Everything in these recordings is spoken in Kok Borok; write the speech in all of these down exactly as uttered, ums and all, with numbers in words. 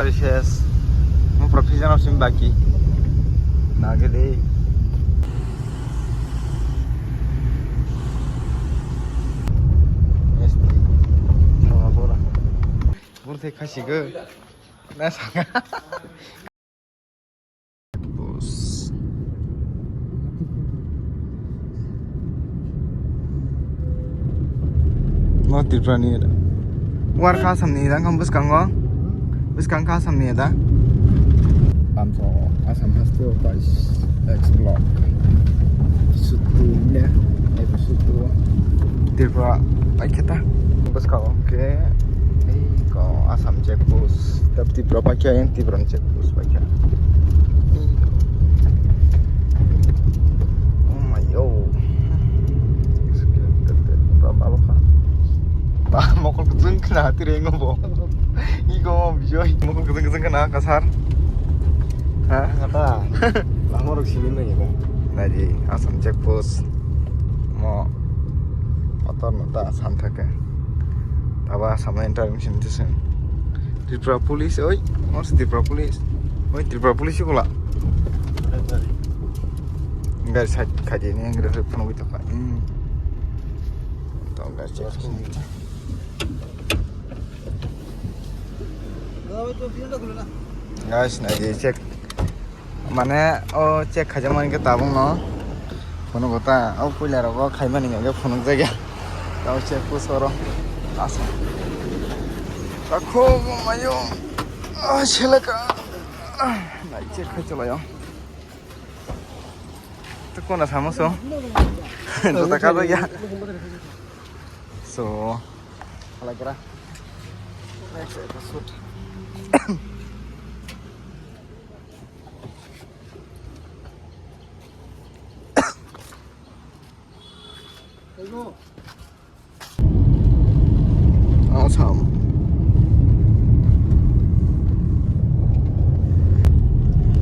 Ari ses. Mo provision of sim baki. Nagede. Este. Sama bora. Burte khasigo. Na sanga. Bus. No Tripura ni. War kha Assam ni dang kam bwskango. Bwskang kha Assam ni da. Bamso Assam haste o bais next block. Sutu ne. Sutu. Tripura bai kheta. Bwskango khe ei ko Assam check post. Tab Tripura bai khe, Tripura ni check post bai khe. Oh my yo. Ba, ba, ba, ba. Ba, mokol kutung kena hati rengo bo. Iko bijoy. Mokol kutung kutung kena kasar. Ha? Kata. Lama rok sini nai ba. Naji, Assam check post. Mo. Motor no ta Assam thake. Taba Assam intervention tiseng. Tripura police, oi. Mo Tripura police. Oi, Tripura police ko la. Gari side khaji ni gari phone wi thaka. Hmm. To gari check. Guys, naji check. Mane o check khaijak mani khe tabuk no. Phunuk ta o puila rogo khaimani hwnkhe phunuk jak ya. Tao check post oro. Asa. Takho mayo. Ah, seleka. Ah, nai check khai chalayo. Tukuna samo so. Juta ka ya. So, halai kira. Next episode. Assam.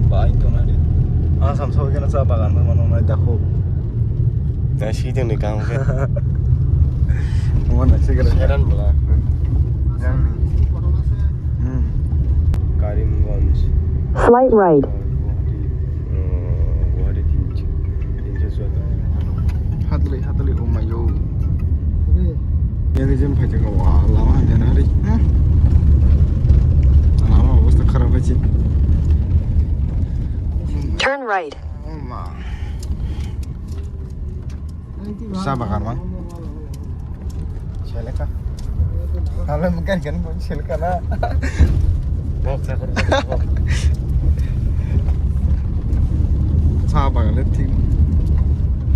Bai tongnai de. Assam sabo khe cha bagan ma nongnai dakho. Nai si tongni kaham khe. Omo nai se kere. Seran bwla. Yang. Hmm. Karimganj. Slight right. Guwahati, uh, Guwahati tinso, tinso suat. Hatli, hatli, oh my yo. Yang jam phaijak wa lama jana ri. Hmm. Lama obostha kharap hai se. Turn right. Oh ma. Sa bagan mang. Seleka. Kalau bukan kan pun seleka na. Sa bagan le thik.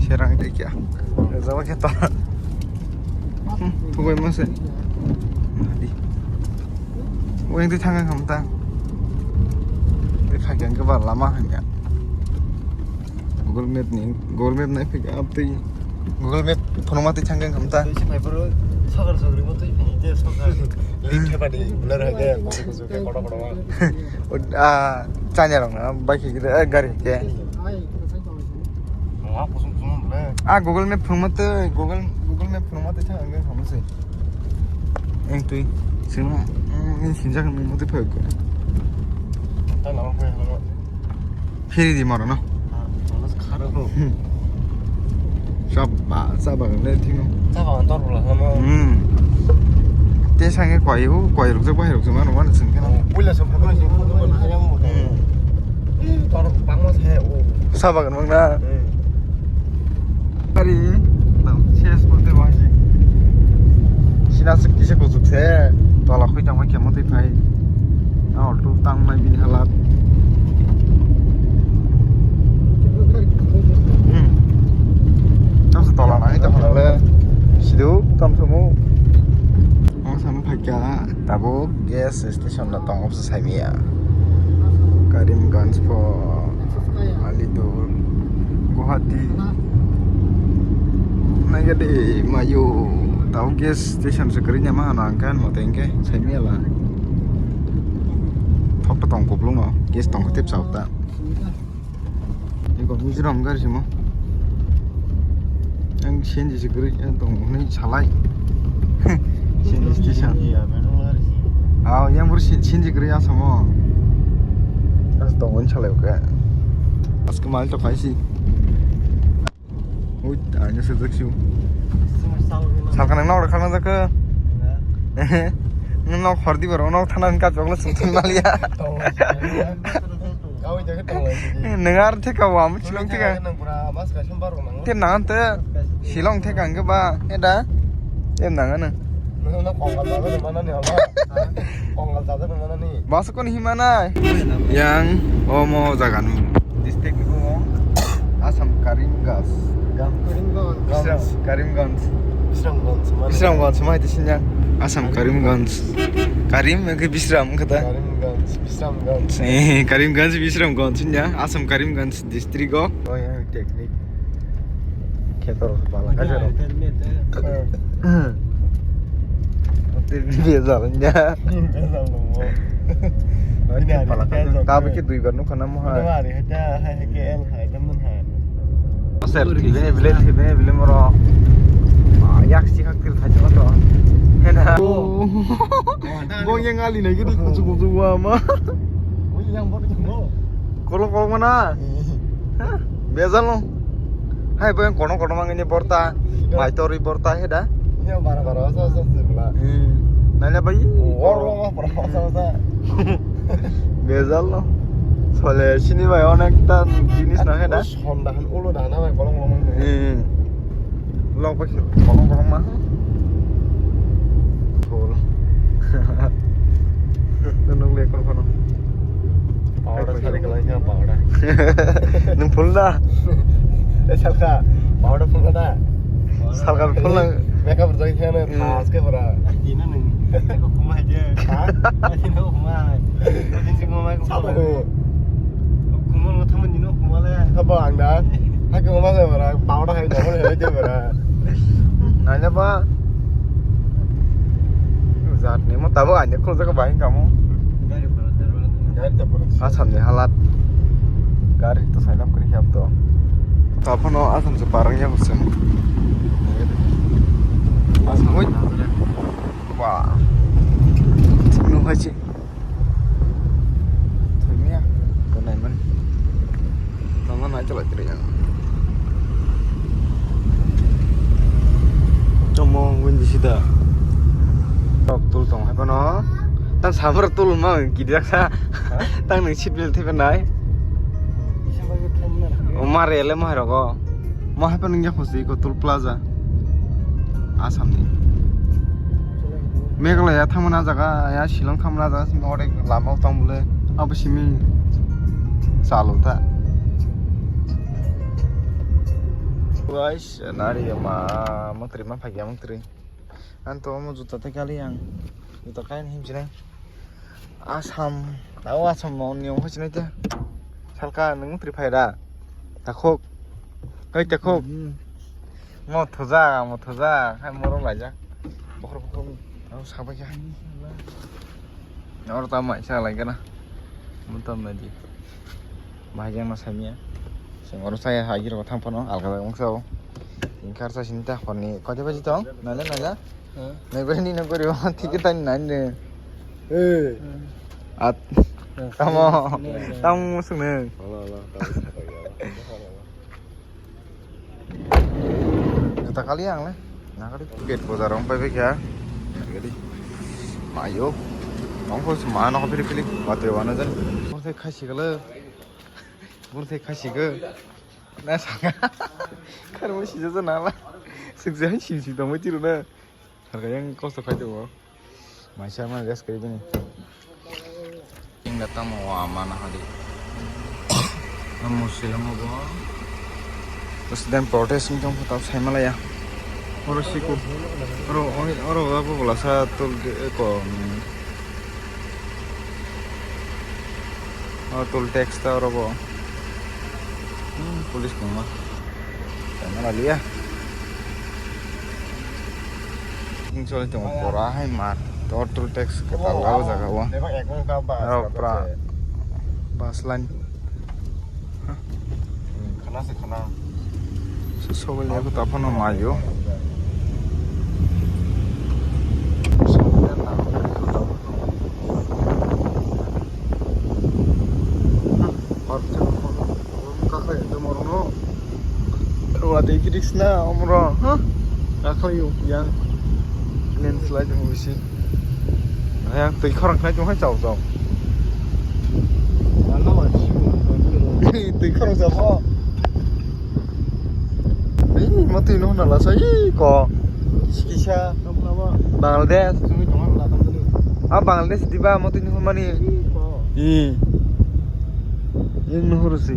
Serang de kya. Jawa kya ta. Thubai mase. Di. Weng di thang kham ta. Di kha kya ke ba lama hanya. Google Map ni, Google Map nai phik up twi. Google Map phunuma twi thang khe kham ta. Twi se phai phuru sokar sokri bo twi phai je sokar. Link khe bani blur hai khe koso koso khe kodo kodo ma. O, ah, chanya rong na bai khe gide, eh, gari khe. Wa kusum kusum le. Ah, Google Map phunuma twi, Google, Google Map phunuma twi thang khe kham se. Eng twi singma, mm, ni sinjak ni muti phai ko. Ta lama phai lama. Phiri di moro no. Ah, kharo. Hmm. Sab ba, sab ba le thino. Sab ba tor bula lama. Hmm. Te sange koi u, koi ruk je koi ruk je mano mano sing kena. Puila so phai ko sing ko ko na ya mo. Hmm. Tor bangma se o. Sab ba mang na. Hmm. Gari, tamo ses bolte bahai. Sina se kisa kuchuk se, tola khoi tangma kemo twi phai. A auto tang nai bini halat. Hmm. Tamo se tola nai tamo le. Sidu, tamo se mo. Ang sam phai kya, tabuk gas station no tongo se saimia. Karimganj pho Alidur, Guwahati. Naikhe de mayo, tao gas station se kwrwi naima hano ang khe, ano mothe hinkhe saimiyala. Thok to tong kuplung no, gas tong khe tep sao ta. Eko Mizoram gari simo. Ang C N G se kwrwi tong hwnwi salai. C N G station. Aw, yang bor sin, sinji kwrwi asamo. As tongo ni salai oke. As ke mal to khaisi. Ui, ani sejak siu. Salka nang nok khana jaka. Nang nok hordi baro nok thana ka joglo sung thang maliya. Nang ar theka wa mu chilong theka. Te nang te silong theka ang ba eda. Em nang ano. Bas kon himana. Yang omo jagan district ni bumo Assam Karimganj. Karimganj. Bisram, Karimganj. Bisramganj. Bisramganj, mai di sinya. Assam Karimganj. Karim ke Bisram kata. Karimganj, Bisramganj. Eh, Karimganj, Bisramganj sinya. Assam Karimganj district o. Oh ya, technique. Khetor bala ka jero. Te bia jal nya. Bia jal nungmo. Bia jal. Tabi ke dui bar nukha na mo hai. Ari hai ta hai ke el hai ta mun hai. Ser thibene bile thibene bile moro. Yak si khak til thai chalo to. Hena. Bong yang ali nai gidi kuchu kuchu wa ma. Ui yang bor ni mo. Kolok kolok mana? Bia jal no. Hai bo yang kono kono mangini borta. Mai tori borta heda. Yang bara bara sa sa sibla. Nanya bai. Or lo ma bara sa sa. Bia jal no. Sole sini bai onekta jinis na heda. Honda han ulo dana bai kolok kolok mangini. Lok bai kolok kolok ma. Cool. Nung le kolok kolok. Paoda sari kalai kha paoda. Nung phul da? Eh, salka. Paoda phul da? Salka phul na. Makeup rwjak khe na. Pas ke pura. Dina nung. Kuma je. Ha? Dina kuma. Dina kuma. Sabo. Kuma no thaman dina kuma le. Sabo ang da. Ha kuma se pura. Paoda hai da. Hai da pura. Nanya ba. Jat ni mo tabo anya khul jaga bahing kamu. Gari pura. Gari to pura. Asam ni halat. Gari to sailap kri hiap to. Taphano asam se parang ya husem. Asam oi. Wah. Nung hai si. Thangya. Kanai man. Tama na chalai tere yang. Chomo win di sida. Tok tul tong hai pano. Tang sabar tul ma gidi raksa. Tang nung seat belt thai panai. O mare le mo hai rogo. Mo hai pano ya khusi ko Toll Plaza. Asam ni. Meghalaya thangmani jaga ya Shillong thangmani jaga simi onek lama tong bole. Abo simi chalo ta. Guys, nari ma mantri ma phagya mantri. Ang to omo juta tei kali ang. Juta kain him sinai. Asam, tao Asam mo ni ongkha sinai te. Salka nung tri phai da. Takhuk. Hei takhuk. Mo thuja, mo thuja. Hai moro laija. Bokhor bokhor. Ang sabai ya. Oro ta mai sa lai gana. Mo tam na di. Bahai jang no samia. Sing oro saya hagi ro thang phano alga mungsa o. Ingkar sa sinta honi koi baji tong? Nana nana. Nai bai ni nang kori o ticket tani nai ne. Eh. At. Tamo. Tamo sung ne. Alo alo. Juta kali ang le. Na kali. Gate bojar ong pai bai kha. Gari. Mayo. Ong ko ma no pili pili. Batre wana jan. Bor se khasi gale. Bor se khasi ge. Na sanga. Kharmo sija jana la. Sukje han sim sim tongbai tiro na. Sarka yang kosto khai tongo. Maisa ma rest kai bini. Inga tamo wa mana hadi. Amo silamo bo. President protest ni tong tao sai malaya. Oro siku. Oro oro abo bola sa tul ko. O toll tax ta oro bo. Hmm, police nungma. Tama lalia. Hing choli tongo pura hai mat. To toll tax kwtal o jaga o. Aro pra bus line. Khana se khana. Sobo le ko taphano mayo. Kakhai, tomorno. Watwi kidik sna, omro, ha? Kakhai, yang landslide mo bisi. Ayang twi khorang khnai tong hai chao chao. Twi khorang chao. Ei, matwi no na la sai ko. Kisa kisa. Bangladesh. Ah, Bangladesh diba matwi no mani. Ih. Yang nuhuru si.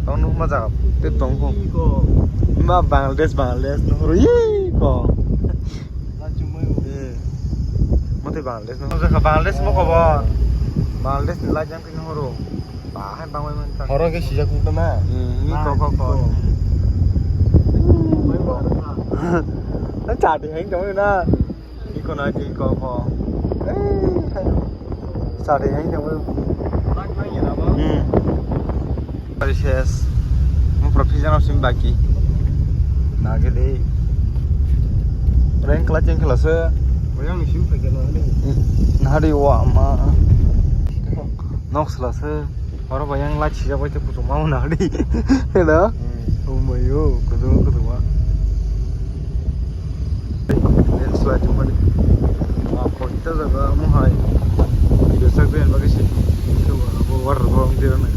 Tong nuhma jaga. Te tong ko. Ma Bangladesh, Bangladesh nuhuru. Ih ko. Eh. Matwi Bangladesh nuhuru. Bangladesh mo kobo. Bangladesh ni lajang ke nuhuru. Bahai bangwi man ta. Horo ke sijak kuk na. Hmm, ni ko ko ko. Na chati heng tong na. Ni ko na ni ko ko. Eh. Chati heng tong. Hmm. Ari ses. Mo professional sim baki. Na ke de. Rank kla cheng kla se. Yang sim pe ke na ni. Na di wa ma. Nok sla se. Oro ba yang la chija bai te kuchuk ma na di. Hela. Hmm. Oh my yo, kuchuk kuchuk ma. Lens la chuma di. Ma ko ita jaga mo hai. Video sak ben bagi se. Itu abo war abo ang tira na.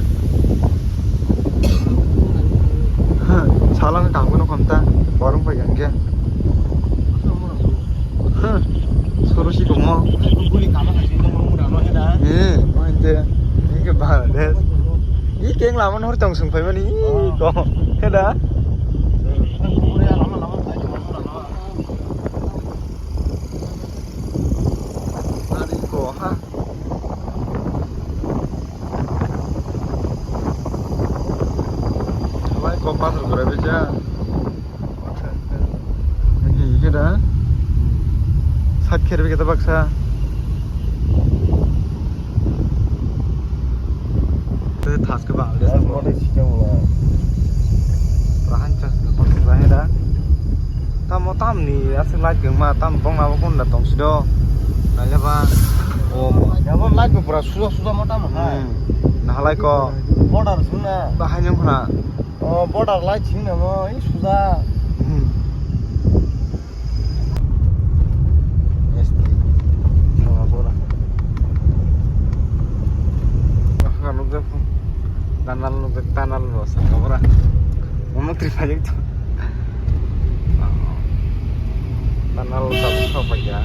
Salang kangkung no konta. Warung pai yang ke. Soro si komo. Guli kama khai sini tong mura no heda. Eh, mante. Ini ke Bangladesh. Ini keng lama nor tong sung pai mani. Ko. Heda. Lama lama khai tong mura no. Ari ko ha. Wai ko pathor gora beja. Hi, hi da? Sak kher bikhe ta baksa. Te thas ke bang le. Thas mo de si jang la. Rahan chas ke kon rahe da. Tamo tam ni aswk light kwngma, tam bong labo kon da tong si do. Naile ba. O. Ya bo light bo pura suja suja mo tamo hai. Hmm. Nahalai ko. Border sung na. Bahai nyong khna. O border lai chini namo, i suja. Hmm. S T. Sama bora. Wah, kan nukjak. Tunnel nukjak, tunnel lo, sama bora. Ngomong terima aja gitu. Tunnel lo, sama, sama ya.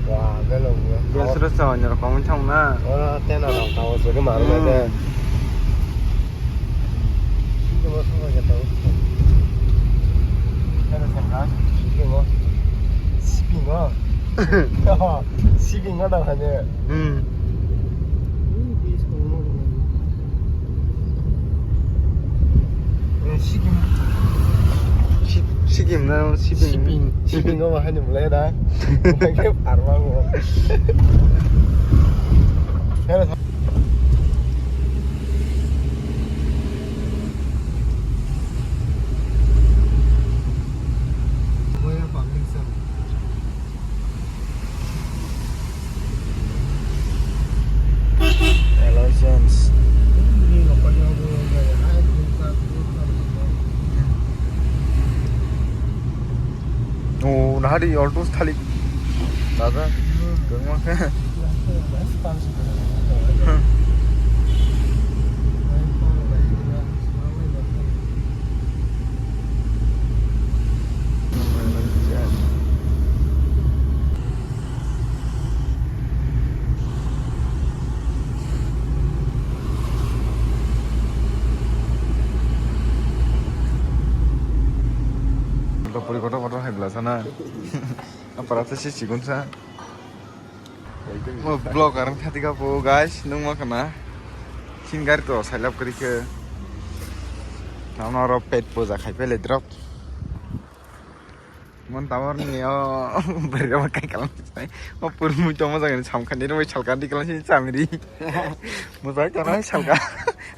Wah, belum ya. Dia sudah sama nyerok kamu cang na. Ora, tena dong, tahu sudah malu aja. Hmm. Sipingo. Sipingo. Sipingo da hanya. Hmm. Eh, Sikim. Sik-, Sikim na Siping. Siping. Sipingo ma hanya mulai da. Mulai ke parma mo. Hello. Hello, James. Oh, nahari altos thalik. Daga, gangma khe. Puri kotor kotor hai bwla sana. Aparat se si chikon sa. Mo vlog arang thati ka po, guys, nung ma kana. Sin gari to sailap kari ke. Tamo ro pet puja khai pele drop. Mon tamar ni o bari ro kai kalam. O purmui to mo jaga ni samkha ni ro salka di kalam sin chamri. Mo jaga kana salka.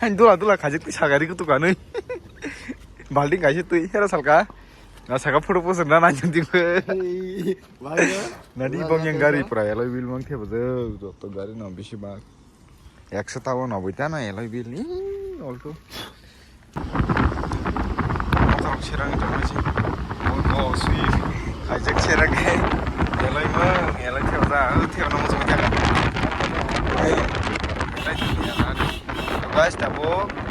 Han dula dula khajik tu sagari ku tu kanui. Balding kaise tui hera salka. Na saka photo post na na jandi ko. Nadi bong yang gari pura alloy wheel mang thebo je joto gari no bisi bak. Ekso tabo noboi ta na alloy wheel ni. Alto. Motor serang tongma si. Alto Swift. Kaijak serang khe. Elai ma, elai theo da. Theo na motor jaga. Elai theo da. Guys, tabo.